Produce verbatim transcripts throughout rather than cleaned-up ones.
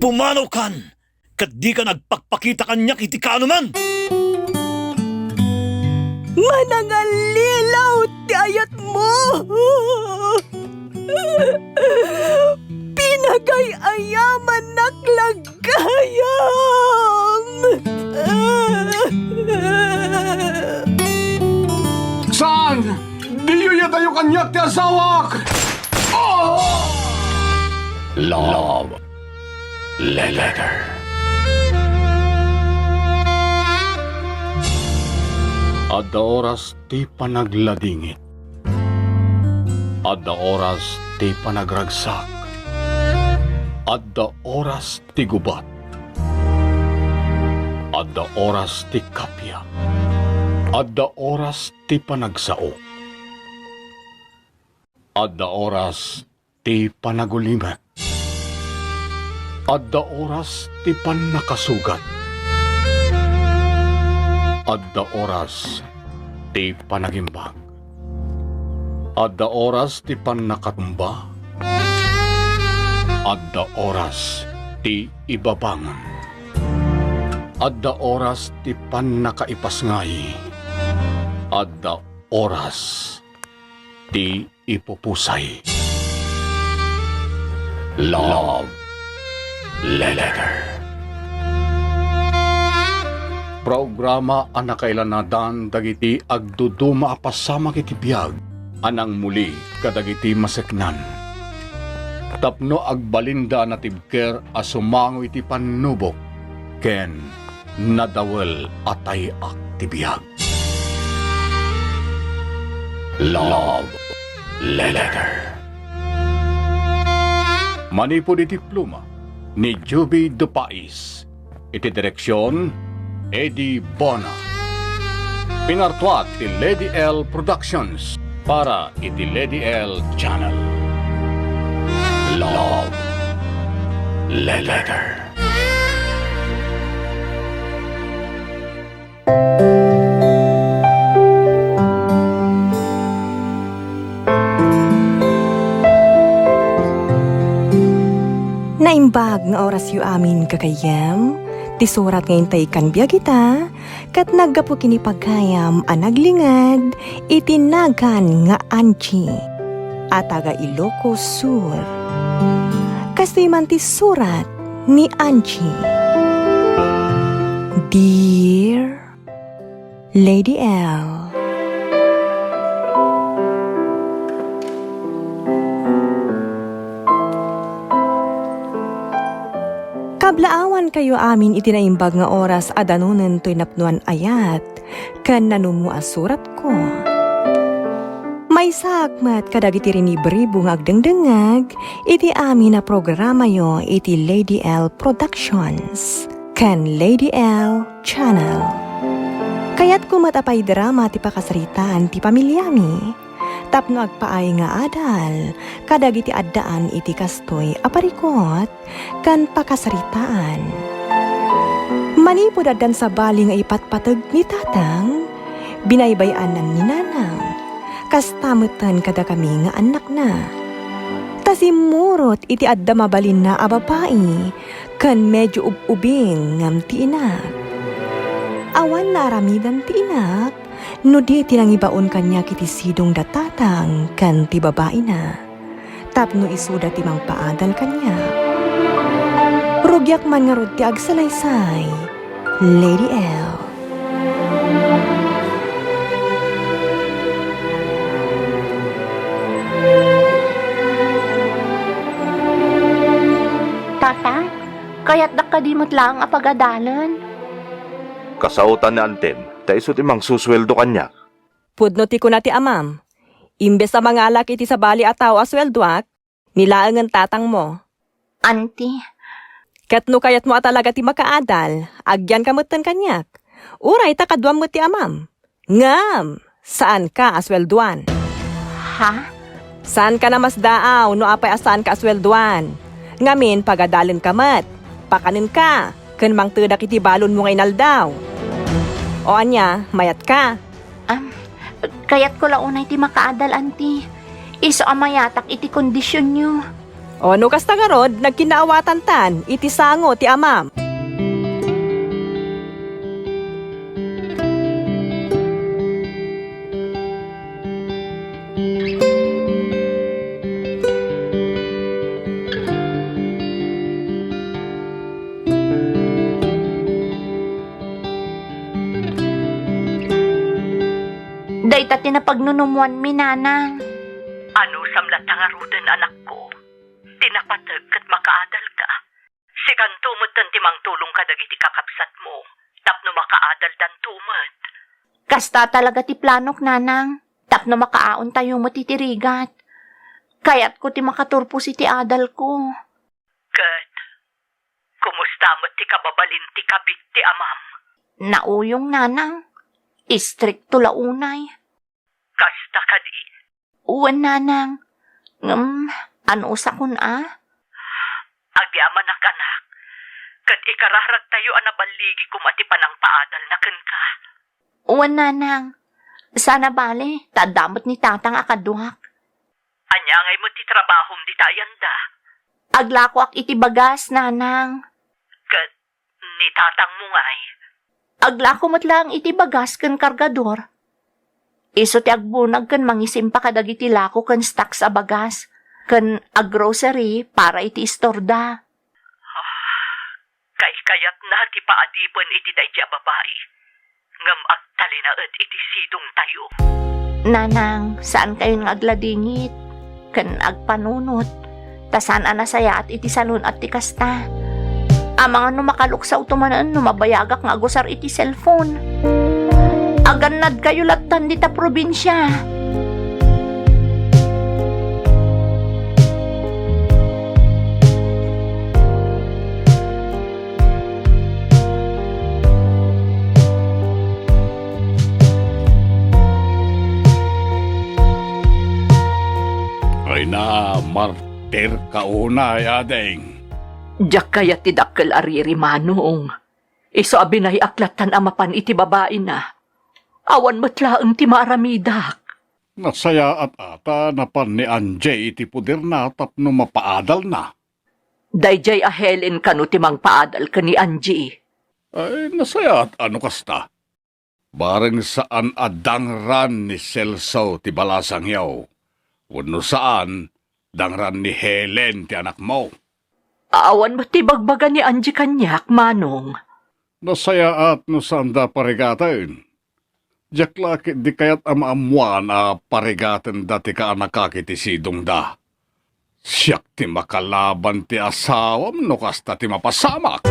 Umanokan, ket dika nagpakpakita kaniak iti kaanoman. Manangallilaw ti ayatmo. Pinagay-ayamannak la gayam. Saan! Diyo iyadayo kaniak ti asawak! Oh! Love Letter. Adda oras ti panagladingit. Adda oras ti panagragsak. Adda oras ti gubat. Adda oras ti kappia. Adda oras ti panagsao. Adda oras ti panagulimek. Adda oras ti pannakasugat. Adda oras ti panagimbag. Adda oras ti pannakatumba. Adda oras ti ibabangon. Adda oras ti pannakaipasngay. Adda oras ti ipupusay. Love Letter. Programa a nakailanadan dagiti agduduma a pasamak iti biag a nangmuli kadagiti maseknan. Tapno agbalinda a natibker a sumango iti pannubok ken nadawel a tay-ak ti biag. Love Letter. Manipud iti pluma ni Juby Dupais, iti direksion, Eddie Bona. Pinartuat ti Lady L Productions para iti Lady L Channel. Love Letter. Naimbag nga orasyo amin, gagayyem. Ti surat nga intay ikkan biag ita, ket naggapu ken ni pagayam a naglinged iti nagan nga Angie a taga Ilocos Sur. Kastoy man ti surat ni Angie. Dear Lady L. Kablaawankayo amin iti naimbag nga oras a danonen toy napnoan ayat ken nanummo a suratko. Maysaak met kadagiti rinibribo nga agdengdengngeg iti amin a programayo iti Lady L Productions ken Lady L Channel. Kayatko met a paidrama ti pakasaritaan ti pamiliami tapno agpaay nga adal kadagiti addaan iti kastoy a parikut ken pakasaritaan. Manipud addan sabali nga ipatpateg ni tatang, binaybay-anan ni nanang, kasta metten kadakami nga annakna. Ta simmurot iti adda mabalinna a babai ken medio ub-ubing ngem ti inak. Awan naaramidan ti inak no di ti nangibaon kaniak iti sidong da tatang ken ti babaina tapno isuda ti mangpaadal kaniak. Rugiak man ngarud ti agsalaysay, Lady L. Tatang, kayatdak kadi met laeng a pagadalen? Kasaotan ni antem, ta isu ti mangsusueldo kaniak. Pudno ti kuna ti amam. Imbes a mangalak iti sabali a tao a sueldoak, ni laengen tatangmo. Anti. Ket no kayatmo a talaga ti makaadal, agyanka metten kaniak. Uray ta kaduam met ti amam. Ngem, saanka a sueldoan. Ha? Saanka a masdaaw no apay a saanka a sueldoan. Ngamin, pagadalenka met. Pakanenka, ken mangtedak iti balonmo nga inaldaw. O ania, mayatka? Am, kayatko la unay ti makaadal, anti. Isu a mayatak iti kondisionyo. O no kasta ngarud, nagkinaawatantan iti sango ti amam. Dayta ti napagnunumuanmi, nanang. Anusam latta ngaruden, anakko? Ti napateg ket makaadalka. Sikanto metten ti mangtulong kadagiti kakabsatmo tapno makaadaldanto met. Kasta talaga ti planok, nanang, tapno makaaontayo met iti rigat. Kayatko ti makaturpos iti adalko. Ket kumusta met ti kababalin ti kabit ti amam? Nauyong, nanang. Istrikto la unay. Kasta kadi? Wen, nanang. Ngem, anusakon a? Agyamanak, anak, ket ikararagtayo a naballigi koma ti panangpaadalna kenka. Wen, nanang. Sana bale, ta adda met ni tatang a kaduak. Ania ngay met ti trabahom dita ayanda? Aglakoak iti bagas, nanang. Ket ni tatangmo ngay? Aglako met laeng iti bagas ken kargador. Isu ti agbunag ken mangisimpa kadagiti lako ken stocks a bagas, ken a grocery para iti istorda. Ah, kaykayatna ti paadipen iti daydi a babai, ngem agtalinaed iti sidongtayo. Nanang, saankayon nga agladingit ken agpanunot, ta saan a nasayaat iti salun-at ti kasta. Amangan no makaluksawto manen no mabayagak nga agusar iti cellphone. Agannadkayo lattan dita probinsia. Ay na, martir ka unay, ading. Diak kayat ti dakkel a riri, Manong. Isu a binay-ak lattan a mapan iti babaina. Awan met laeng ti maaramidak. Nasayaat a ta napan ni Angie iti poderna tapno mapaadalna. Daydiay a Helen kano ti mangpaadal ken ni Angie? Ay, nasayaat a no kasta. Bareng saan a dangran ni Celso ti balasangyo. Wenno saan, dangran ni Helen ti anakmo. Awan met ti ibagbaga ni Angie kaniak, Manong. Nasayaat no saanda parigaten. Diak la ketdi kayat a maammoan a parigatenda ti kaanakak iti sidongda. Siak ti makalaban ti asawam no kasta ti mapasamak.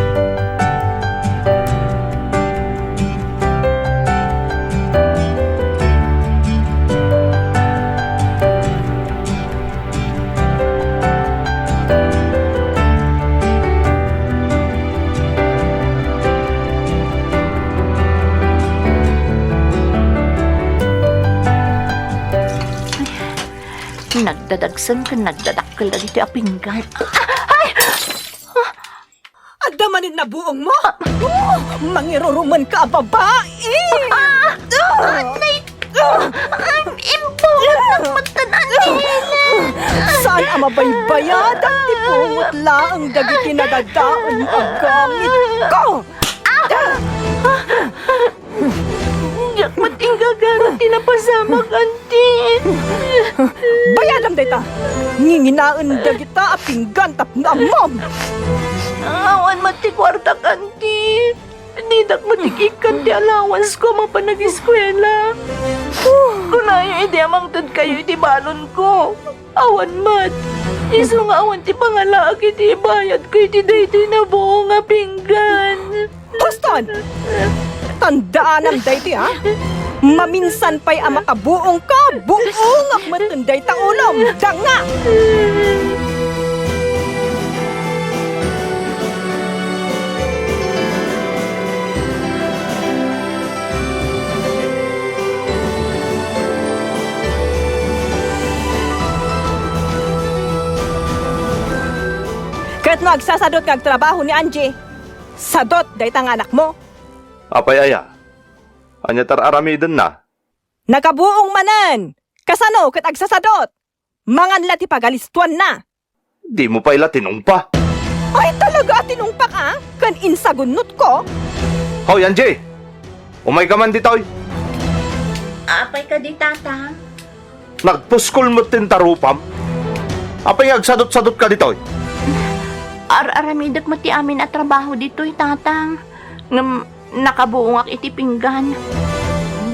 Nagdadagsen ken nagdadakkel dagiti a pinggan. Ay! Adda manen nabuongmo? Oh, mangirurumenka a babai! Ah! Ah! Nay! Ah! Ay, imbungotnak met, Ate Helen! Saan a mabaybayadan ti bungot laeng dagiti nadadaelmo a gamitko? Ah! Diak met inggagana ti napasamak, Auntie. Bayadam dayta! Nginginaen dagita a pinggan tapno ammom! Awan met ti kuartak, Auntie. Didak met ikkan ti allowance ko a mapan ageskuela. Kunayo idi a mangtedkayo iti balonko. Awan met. Isu nga awan ti pangalaak iti ibayadko iti daytoy nabuong a pinggan. Huston! Tandaanam daytoy, ha? Maminsan pay a makabuongka, buongak met ken dayta ulom. Danga! Ket no agsasadot nga agtrabaho ni Angie, sadot dayta nga anakmo? Apay aya? Ania ti ar-aramidenna? Nakabuong manen! Kasano ket agsasadot? Mangan la ti pagalistuanna. Dimo pay la tinungpa. Ay, talaga a tinungpak, a? Ken insagunnotko? Hoy, Angie! Umayka man ditoy! Apay kadi, Tatang? Nagpuskol met ti tarupam? Apay nga agsadot-sadotka ditoy? Ar-aramidek met ti amin a trabaho ditoy, Tatang. Ngem nakabuongak iti pinggan.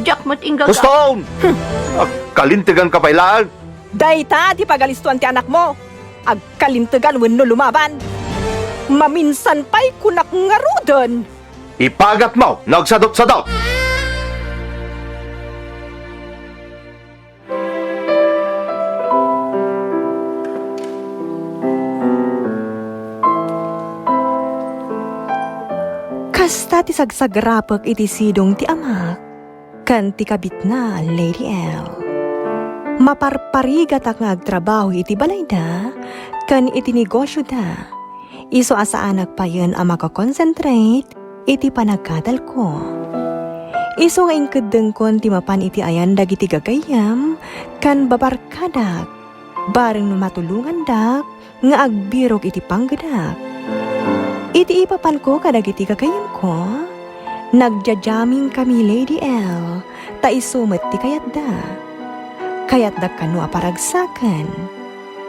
Diak met inggaga- Huston! Agkalinteganka pay laeng. Dayta ti pagalistoan ti anakmo. Agkalintegan wenno lumaban. Maminsan pay kunak ngaruden. Ipagatmo no agsadot-sadot! Kasta ti sagsagrapek iti sidong ti amak ken ti kabitna, Lady L. Maparparigatak nga agtrabaho iti balayda ken iti negosioda. Isu a saanak payen a makakonsentrate iti panagkadalko. Isu nga inkeddengkon ti mapan iti ayan dagiti gagayyem ken babarkadak, bareng no matulongandak nga agbirok iti panggedak. Iti ipapanko kadagiti gagayyemko, nagja-jamming kami, Lady L, ta isu met ti kayatda. Kayatdak kano a paragsaken.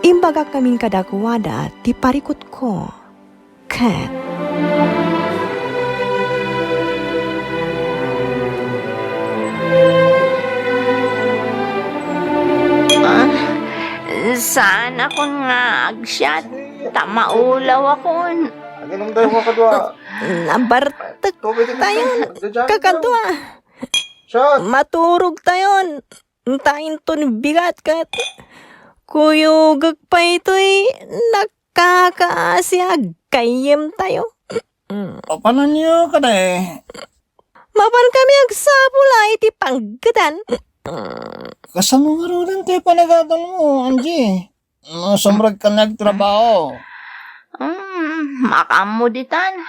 Imbagak ngamin kadakuada ti parikutko. Ket Ah, saanakon nga agsiat, ta maulawakon. Aginom tayo, mga kadwa. Nabartek tayon, kakadwa. Shot. Maturog tayon. Ta inton bigat ket kuyogek pay toy nakakaasi a gayyemtayo. Papananyo kadi? Mapan kami agsapul a iti panggedan. Kasano ngaruden ti panagadalmo, Angie? No, sumrek ka nagtrabaho. Mm, makaammo ditan.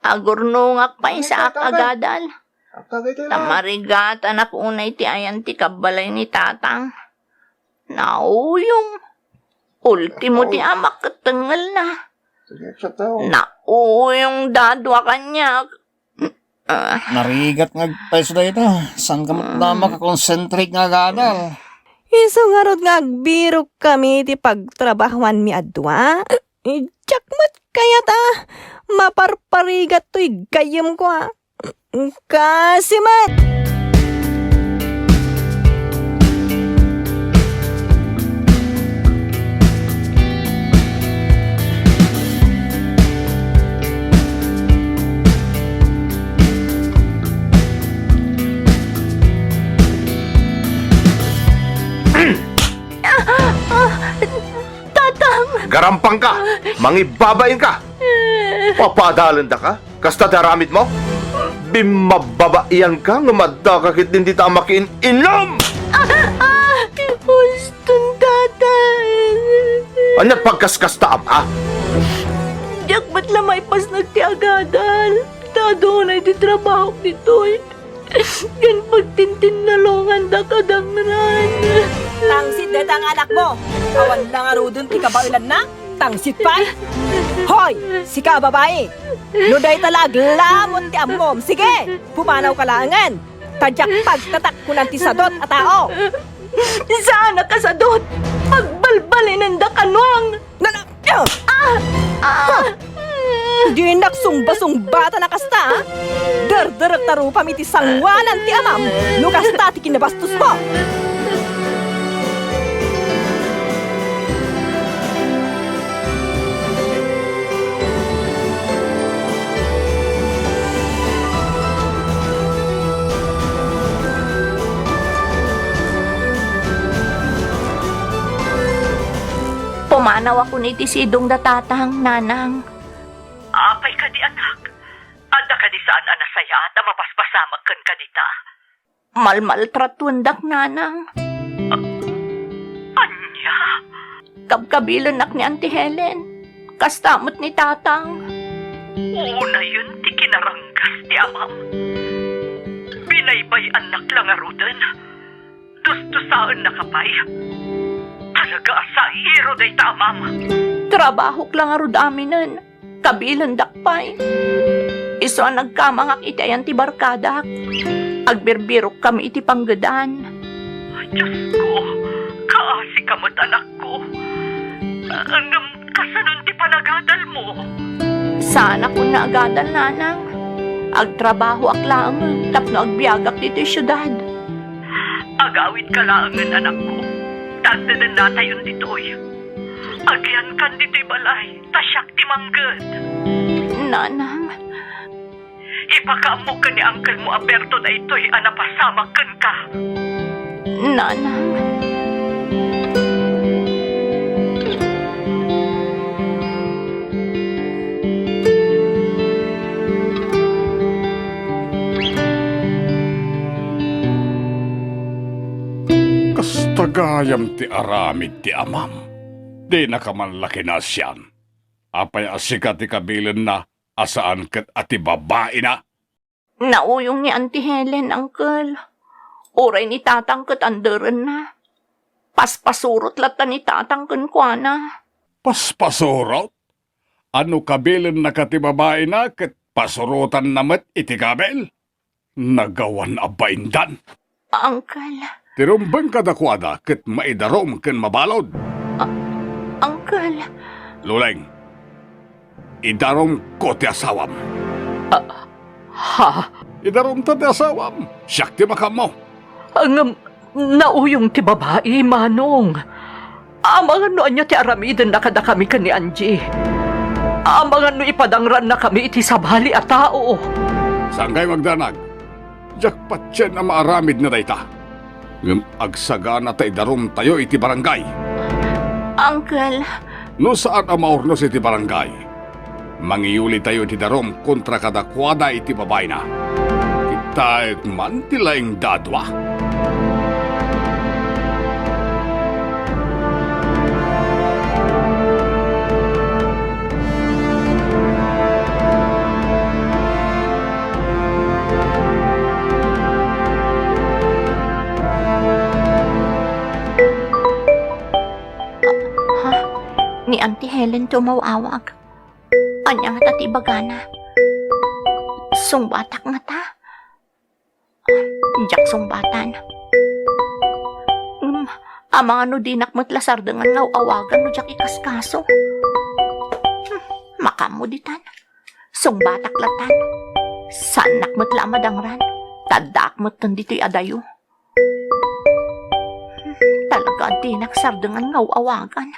Agurnongak pay sa agadal. Agtagay tayo na. Tamarigatanak unay ti ayan ti kabbalay ni Tatang. Nauyong. Ultimo ti amak ket tengngelna. Sige, sa tao. Nauyong dadua kaniak. Ah. Narigat nga agpayso dayta. Saan ka met la makakonsentrate nga agadal? Isu ngarud nga agbirok kami ti pagtrabahuanmi a dua. Diak met kayat a maparparigat toy gayyemko a. Kasi met! Tatang! Garampangka! Mangibabainka! Papadalendaka? Kasta ti aramidmo? Bimmababaianka ngem addaka ketdin dita a makiin-innom! Ah! Ah! Huston, Tatang! Ania't pagkaskastaam, ha? Diak met la maipasnag ti agadal. Ta adu unay ti trabahok ditoy. Ken pagtintinnalonganda kadangran. Tangsit dayta nga anakmo. Awan la ngaruden ti kabaelanna. Tangsit pay. Hoy, sika a babai. No dayta la aglamon ti ammom, sige, pumanawka laengen. Ta diak pagtatakkonan ti sadot a tao. Saanak a sadot. Agbalbalinenda kaniak. Nana-, Ah! Ah! Dinak sungba-sungbatan a kasta, a? Derderekta rupam iti sangoanan ti amam no kasta ti kinabastosmo! Pumanawakon iti sidongda, Tatang, Nanang. Apay kadi, anak? Adda kadi saan a nasayaat a mapaspasamak kenka dita? Malmaltratuendak, Nanang. A-, ania? Kabkabilennak ni Auntie Helen. Kasta met ni Tatang. Unayen ti kinaranggas ti amam. Binaybay-annak la ngaruden. Dustusaennaka pay. Ala, Kasairo dayta, amam. Trabahok la ngarud aminen. Kabilendak pay. Isu a nagkamangak iti ayan ti barkadak. Agbirbirokkami iti panggedan. Diosko, kaasika met, anakko. Ngem kasano ti panagadalmo? Saanak unay agadal, nanang. Agtrabahoak laengen tapno agbiagak ditoy siudad. Agawidka laengen, anakko. Tagtedennatayon ditoy. Agiyankan ditoy balay, ta siak ti mangged. Nanang. Ipakaammo ken ni angkelmo a Berto daytoy a napasamak kenka. Nanang. Kasta gayam ti aramid ti amam. Dinaka man la kinasian. Apay a sika ti kabilenna a saan ket a ti babaina? Nauyong ni Auntie Helen, Uncle. Uray ni Tatang ket anderenna. Paspasurot latta ni Tatang kenkuana. Paspasurot? A no kabilennaka ti babaina ket pasurotanna met iti kabil? Nagawan a baindan. Uncle. Ti rumbeng kadakuada ket maidarum ken mabalud. A-, Uncle. Luleng, idarumko ti asawam. A-, ha? Idarumta ti asawam. Siak ti makaammo. Ngem nauyong ti babai, Manong. Amangan no ania ti aramidenna kadakami ken ni Angie. Amangan no ipadangrannakami iti sabali a tao. Saankayo agdanag. Diak patien a maaramidna dayta. Ngem agsagana ta idarumtayo iti barangay. Uncle. No saan a maurnos iti barangay, mangiyulitayo iti darum kontra kadakuada iti babaina. Kitaek man ti laingda a dua. Ha? Ni Auntie Helen ti umaw-awag. Ania ngata ti ibagana? Sungbatak ngata? Diak sungbatan. Hmm, amangan no dinak met la sardengan nga aw-awagan no diak ikaskaso. Hmm, makaammo ditan. Sungbatak latan. Saannak met la a madangran. Ta addaak metten ditoy adayo. Hmm, talaga a dinak sardengan nga aw-awagan.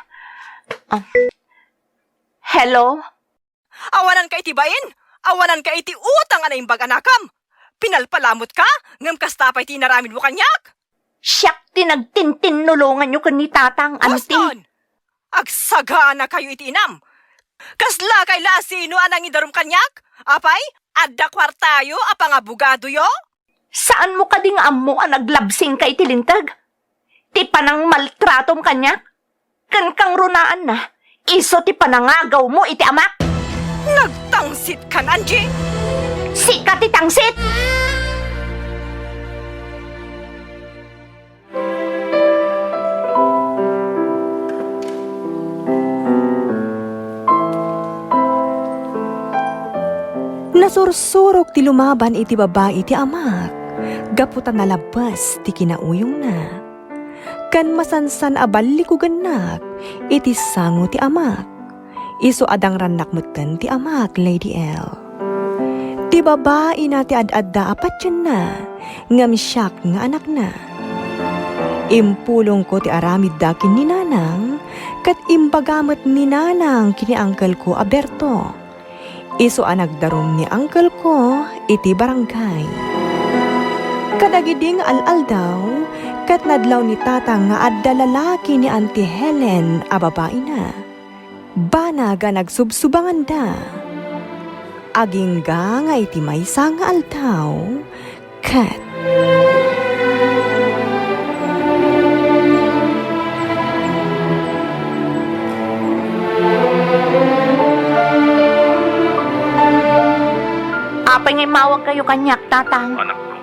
Ah. Hello? Awananka iti bain? Awananka iti utang a naimbag a nakam? Pinalpalamotka, ngem kasta pay ti inaramidmo kaniak? Siak ti nagtintinnulonganyo ken ni Tatang, Auntie. Boston! Agsaganakayo iti inam! Kaslakay la a sino a nangidarum kaniak? Apay, adda kuartayo a pangabogadoyo? Saanmo kadi nga ammo a naglabsingka iti linteg? Ti panangmaltratom kaniak? Ken kangrunaanna, isu ti panangagawmo iti amak. Nagtangsitkan, Angie! Sika ti tangsit! Nasursurok ti lumaban iti babai ti amak, gapu ta nalabbes ti kinauyongna. Ken masansan a ballikugennak iti sango ti amak. Isu a dangrannak metten ti amak, Lady L. Ti babaina ti ad-adda a patienna, ngem siak nga anakna. Impulongko ti aramidda ken ni Nanang, ket imbaga met ni Nanang ken ni angkelko a Berto. Isu a nagdarum ni angkelko iti barangay. Kadagidi nga al-aldaw, ket nadlaw ni Tatang nga adda lalaki ni Auntie Helen a babaina. Banag a nagsubsubanganda. Agingga nga iti maysa nga aldaw, ket Apay nga immawagkayo kaniak, Tatang? Anakko,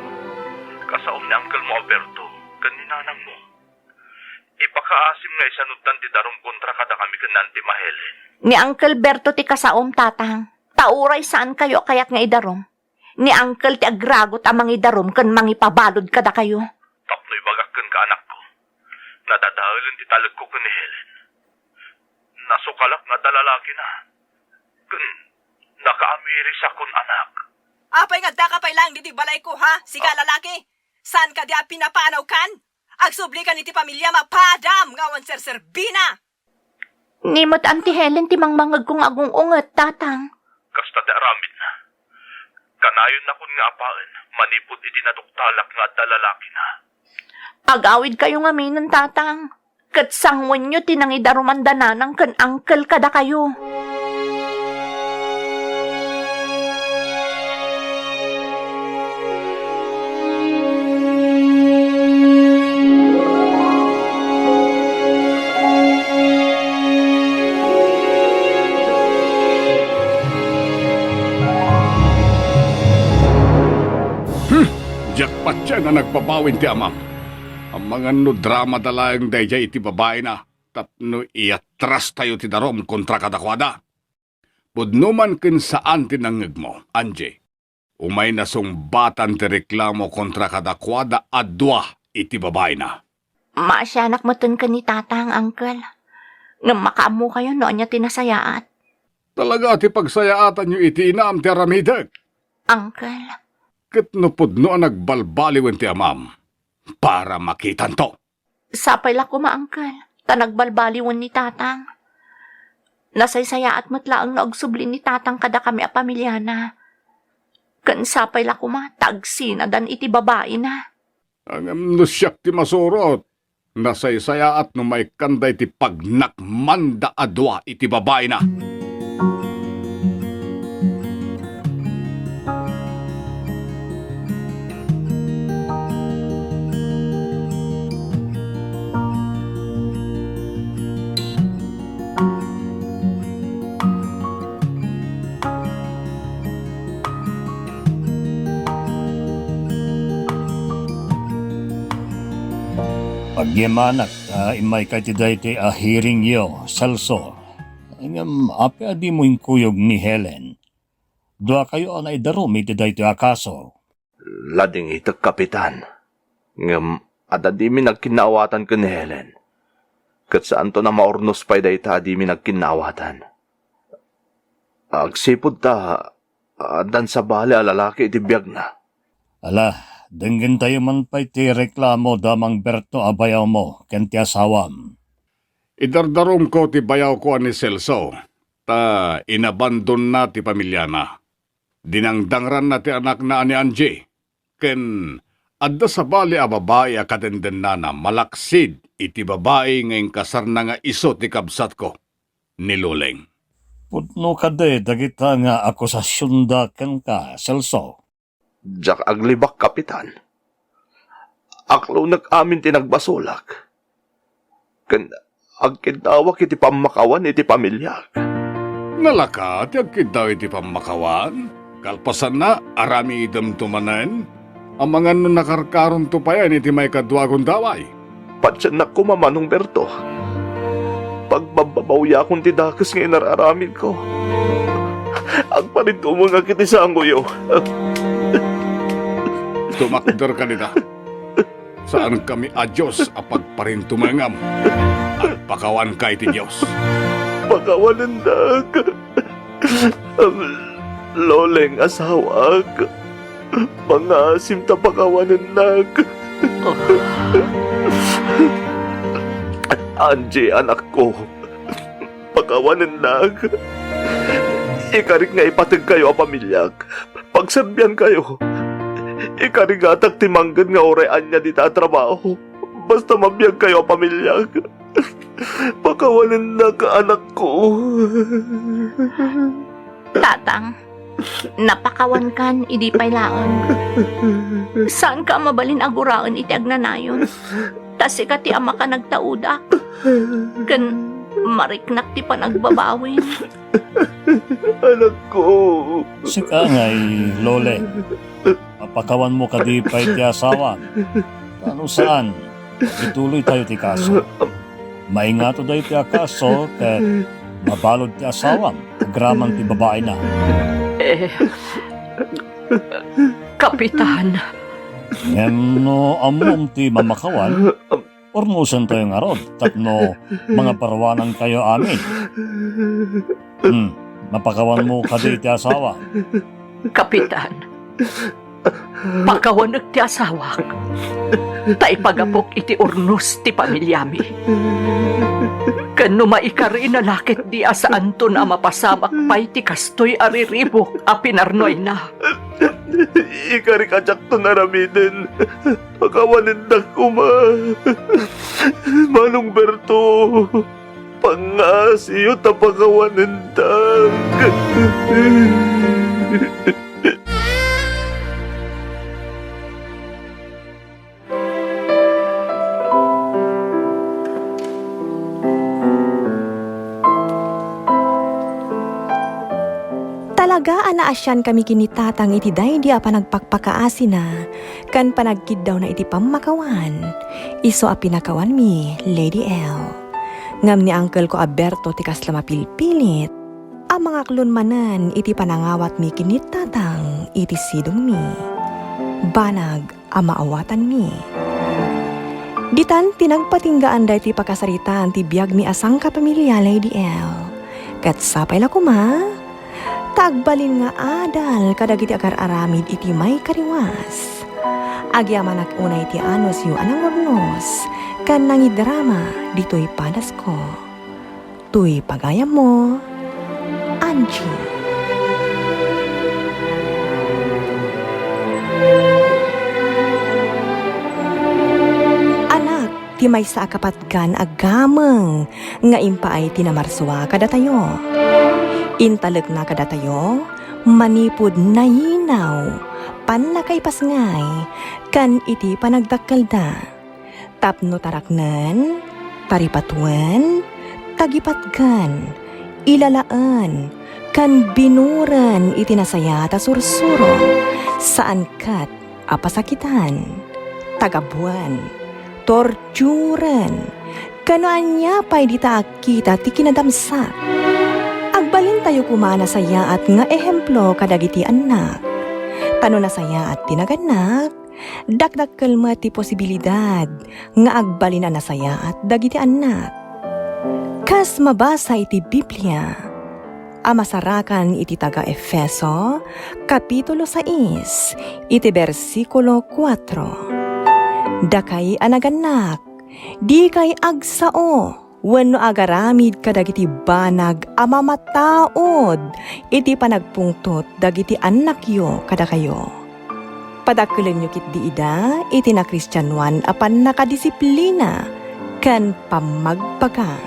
kasaom ni Uncle mo Alberto ken ni nanangmo. Ipakaasim nga isanudtan ti darum kontra kadakami ken ni Auntie Mahelen. Ni Uncle Berto ti kasaom, Tatang. Ta uray saankayo a kayat nga idarum, ni Uncle ti agragut a mangidarum ken mangipabalud kadakayo. Tapno ibagak kenka, anakko, nadadaelen ti talekko ken ni Helen. Nasukalak nga adda lalakina, ken nakaamirisakon, anak. Apay nga addaka pay laeng ditoy balayko, ha? Sika a lalaki, saan kadi a pinapanawkan? Agsublika iti pamiliam a padam nga awan serserbina. Ni met Auntie Helen ti mangmangegko nga agung-unget, Tatang. Kasta ti aramidna. Kanayonnakon nga apaen manipud iti naduktalak nga adda lalakina. Agawidkayo ngaminen, Tatang. Ket sangoenyo ti nangidaruman da Nanang ken Uncle kadakayo. Hmm, diak patien a nagbabawi ti amam. Amangan no dramada laeng daydiay iti babaina tapno iyatrastayo ti darum kontra kadakuada. Pudno man ken saan ti nangngegmo, Angie. Umay nasungbatan ti reklamo kontra kadakuada a dua iti babaina. Maasianak metten ken ni Tatang, Uncle. Ngem makaammokayo no ania ti nasayaat. Talaga ti pagsayaatanyo iti inam ti aramidek. Uncle. Ket no pudno a nagbalbaliwen ti amam, para makitanto. Sapay la koma, Uncle, ta nagbalbaliwen ni Tatang. Nasaysayaat met laeng no agsubli ni Tatang kadakami a pamiliana. Ken sapay la koma ta agsinadan iti babaina. Ngem no siak ti masurot, nasaysayaat no maikkanda iti pagnakmanda a dua iti babaina. Agyamanak ta immayka iti daytoy a hearingyo, Celso. Ngem apay a dimo inkuyog ni Helen? Duakayo a naidarum iti daytoy a kaso. Ladingitek, Kapitan. Ngem adda dimi nagkinnaawatan ken ni Helen. Ket saanton a maurnos pay dayta a dimi nagkinnaawatan. Agsipud ta addan sabali a lalaki iti biagna. Ala, denggentayo man pay ti reklamo da Mang Berto a bayawmo ken ti asawam. Idardarumko ti bayawko a ni Celso, ta inabandonna ti pamiliana. Dinangdangranna ti anakna a ni Angie, ken adda sabali a babai a katendennana malaksid iti babai nga inkasarna nga isu ti kabsatko, ni Loleng. Pudno kadi dagita nga akusasionda kenka, Celso? Diak aglibak, Kapitan. Aklonek amin ti nagbasolak. Ken agkiddawak iti pammakawan iti pamiliak. Nalaka ti agkiddaw iti pammakawan? Kalpasanna, aramidemto manen? Amangan no nakarkaronto payen iti maikadua a gundaway. Patiennak koma, Manong Berto. Pagbabbabawiakon ti dakes nga inar-aramidko. Agparintumengak iti sangoyo. Tumakderka dita. Saankami a Dios a pagparintumengam. Agpakawanka iti Dios. Pakawanennak. Loleng, asawak. Mangaasim ta pakawanennak. Angie, anakko, pakawanennak. Ikarik nga ipategkayo a pamiliak. Pagserbiankayo. Ikarigatak ti mangged nga uray ania dita a trabaho. Basta mabiagkayo a pamiliak. Pakawanennak, anakko. Tatang, napakawankan idi pay laeng. Saanka a mabalin a guraen iti agnanayon. Ta sika ti amaka nagtaudak. Ken mariknak ti panagbabawim. Anakko. Sika ngay, Lole. Mapakawanmo kadi pay ti asawam? Ta no saan, Ituloytayo ti kaso. Maingato daytoy a kaso ket mabalud ti asawam agraman ti babaina. Eh, Kapitan. Ngem no ammom ti mamakawan, urnosentayo ngarud tapno mangaparuanankayo amin. Hmm, mapakawanmo kadi ti asawa? Kapitan, pakawanek ti asawak, ta ipagapok iti urnos ti pamiliami. Ken no maikarina la ketdi a saanton a mapasamak pay ti kastoy a riribuk a pinarnuayna. Ikarik a diakton aramiden. Pakawanendak koma. Manong Berto, pangngaasiyo ta pakawanendak. Talaga a naasiankami ken ni Tatang iti daydi a panagpakpakaasina ken panagkiddawna iti pammakawan, isu a pinakawanmi, Lady L. Ngem ni angkelko a Berto ti kasla mapilpilit a mangaklon manen iti panangawatmi ken ni Tatang iti sidongmi. Banag a maawatanmi. Ditan ti nagpatinggaan daytoy pakasaritaan ti biagmi a sangkapamilia, Lady L. Ket sapay la koma, ta agbalin nga adal kadagiti agar-aramid iti maikariwas. Agyamanak unay ti anusyo a nangurnos ken nangidrama ditoy padasko. Toy pagayammo, Angie. Anak ti maysa a kapatgan a gameng nga impaay ti namarsua kadatayo. Intalekna kadatayo manipud nayinaw, pannakaipasngay, ken iti panagdakkelda. Tapno taraknen, taripatuen, tagipatgen, ilalaen, ken binuren iti nasayaat a sursuro, saan ket a pasakitan, tagabuen, torturen, ken no ania pay dita a kita ti kinadamsak. Agbalintayo koma a nasayaat nga ehemplo kadagiti annak. Ta no nasayaat ti nagannak, dakdakkel met ti posibilidad nga agbalin a nasayaat dagiti annak. Kas mabasa iti Biblia a masarakan iti taga-Efeso, Kapitulo sais, iti bersikulo kuatro, "Dakay a nagannak, dikay agsao wenno agaramid kadagiti banag a mamataud iti panagpungtot dagiti annakyo kadakayo. Padakkelenyo ketdi ida iti nakristianoan a pannakadisiplina ken pammagbaga."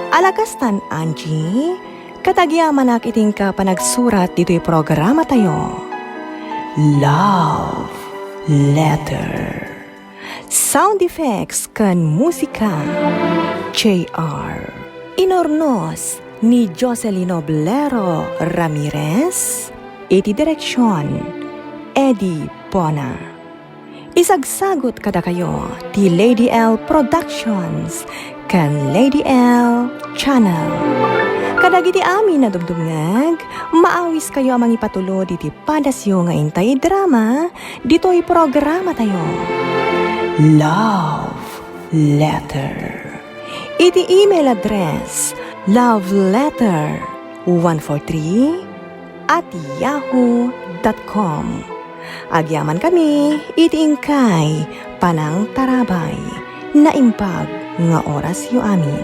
Ala kastan, Angie, ket agyamanak iti inka panagsurat ditoy programatayo. Love Letter. Sound effects ken musika, J R. Inurnos ni Jocelyn Oblero Ramirez. Iti direksion, Eddie Bona. Isagsagut kadakayo ti Lady L Productions ken Lady L Channel. Kadagiti amin a dumdumngeg, maawiskayo a mangipatulod iti padasyo nga intay idrama ditoy programatayo. Love Letter. Iti email address, love letter one four three at yahoo dot com. Agyamankami iti inkay panangtarabay. Naimbag nga orasyo amin.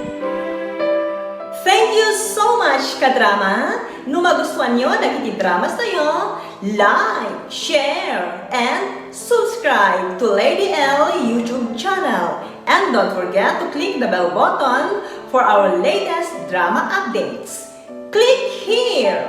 Thank you so much, kadrama! No magustuanyo dagiti dramas tayo, like, share, and subscribe to Lady L YouTube channel. And don't forget to click the bell button for our latest drama updates. Click here!